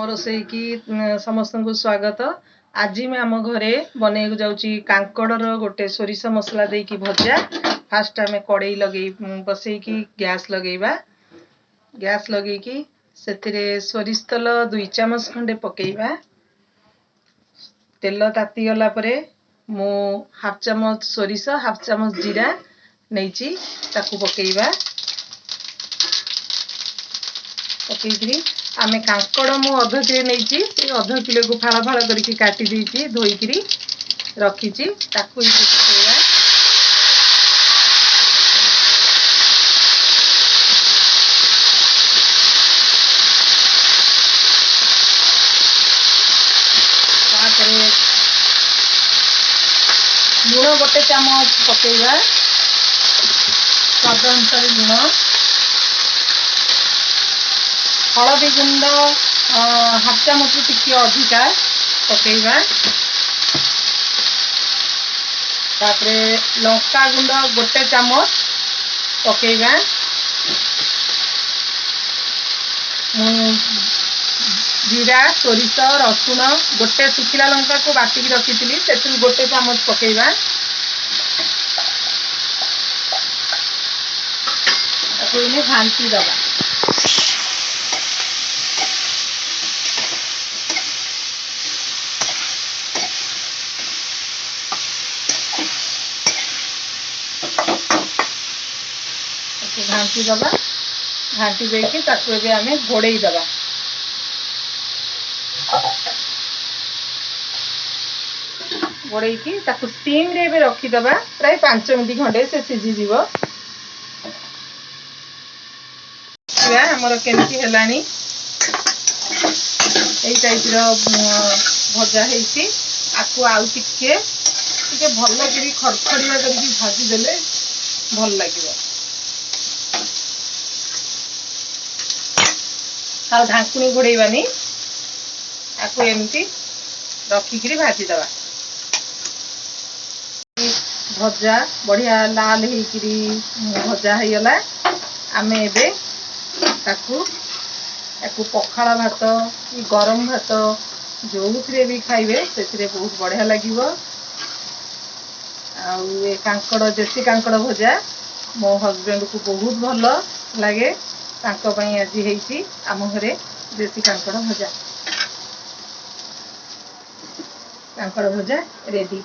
ମୋ ରୋଷେଇକି ସମସ୍ତଙ୍କୁ ସ୍ୱାଗତ। ଆଜି ମୁଁ ଆମ ଘରେ ବନେଇବାକୁ ଯାଉଛି କାଙ୍କଡ଼ର ଗୋଟେ ସୋରିଷ ମସଲା ଦେଇକି ଭଜା। ଫାଷ୍ଟ ଆମେ କଡ଼େଇ ଲଗେଇ ବସେଇକି ଗ୍ୟାସ୍ ଲଗେଇବା। ଗ୍ୟାସ୍ ଲଗେଇକି ସେଥିରେ ସୋରିଷ ତେଲ 2 ଚାମଚ ଖଣ୍ଡେ ପକେଇବା। ତେଲ ତାତିଗଲା ପରେ ମୁଁ ହାଫ୍ ଚାମଚ ସୋରିଷ, ହାଫ୍ ଚାମଚ ଜିରା ନେଇଛି, ତାକୁ ପକେଇବା। ପକେଇକିରି ଆମେ କାଙ୍କଡ଼ ମୁଁ ଅଧ କିଲୋ ନେଇଛି, ସେ ଅଧ କିଲୋକୁ ଫାଳ ଫାଳ କରିକି କାଟି ଦେଇଛି, ଧୋଇକିରି ରଖିଛି, ତାକୁ ଏଇଠି ପକେଇବା। ତାପରେ ଲୁଣ 1 ଚାମଚ ପକେଇବା, ସ୍ୱାଦ ଅନୁସାରେ ଲୁଣ। ହଳଦୀ ଗୁଣ୍ଡ ହାଫ୍ ଚାମଚରୁ ଟିକେ ଅଧିକା ପକେଇବା। ତାପରେ ଲଙ୍କା ଗୁଣ୍ଡ 1 ଚାମଚ ପକେଇବା। ମୁଁ ଜିରା, ସୋରିଷ, ରସୁଣ, 1 ଶୁଖିଲା ଲଙ୍କାକୁ ବାଟିକି ରଖିଥିଲି, ସେଥିରୁ 1 ଚାମଚ ପକେଇବା। ତାକୁ ଏଇନେ ଘାଣ୍ଟି ଦବା। ଘାଣ୍ଟି ଦବା। ଘାଣ୍ଟି ଦେଇକି ତାକୁ ଏବେ ଆମେ ଘୋଡ଼େଇ ଦବା। ଘୋଡ଼େଇକି ତାକୁ ସିମ୍ରେ ଏବେ ରଖିଦବା ପ୍ରାୟ 5 ମିନିଟ୍ ଖଣ୍ଡେ, ସେ ସିଝିଯିବ। ଦେଖିବା ଆମର କେମିତି ହେଲାଣି। ଏଇ ଟାଇପ୍ର ଭଜା ହେଇଛି। ଆକୁ ଆଉ ଟିକେ ଟିକେ ଭଲ କରି ଖଡ଼ଖଡ଼ିଆ କରିକି ଭାଜିଦେଲେ ଭଲ ଲାଗିବ। ଆଉ ଢାଙ୍କୁଣୀ ଘୋଡ଼େଇବାନି, ଆକୁ ଏମିତି ରଖିକିରି ଭାଜିଦେବା। ଭଜା ବଢ଼ିଆ ଲାଲ ହେଇକିରି ଭଜା ହେଇଗଲା। ଆମେ ଏବେ ତାକୁ ପଖାଳ ଭାତ କି ଗରମ ଭାତ ଯେଉଁଥିରେ ବି ଖାଇବେ ସେଥିରେ ବହୁତ ବଢ଼ିଆ ଲାଗିବ। ଆଉ ଏ କାଙ୍କଡ଼, ଦେଶୀ କାଙ୍କଡ଼ ଭଜା ମୋ ହଜବେଣ୍ଡକୁ ବହୁତ ଭଲ ଲାଗେ, ତାଙ୍କ ପାଇଁ ଆଜି ହେଇଛି ଆମ ଘରେ ଦେଶୀ କାଙ୍କଡ଼ ଭଜା। କାଙ୍କଡ଼ ଭଜା ରେଡ଼ି।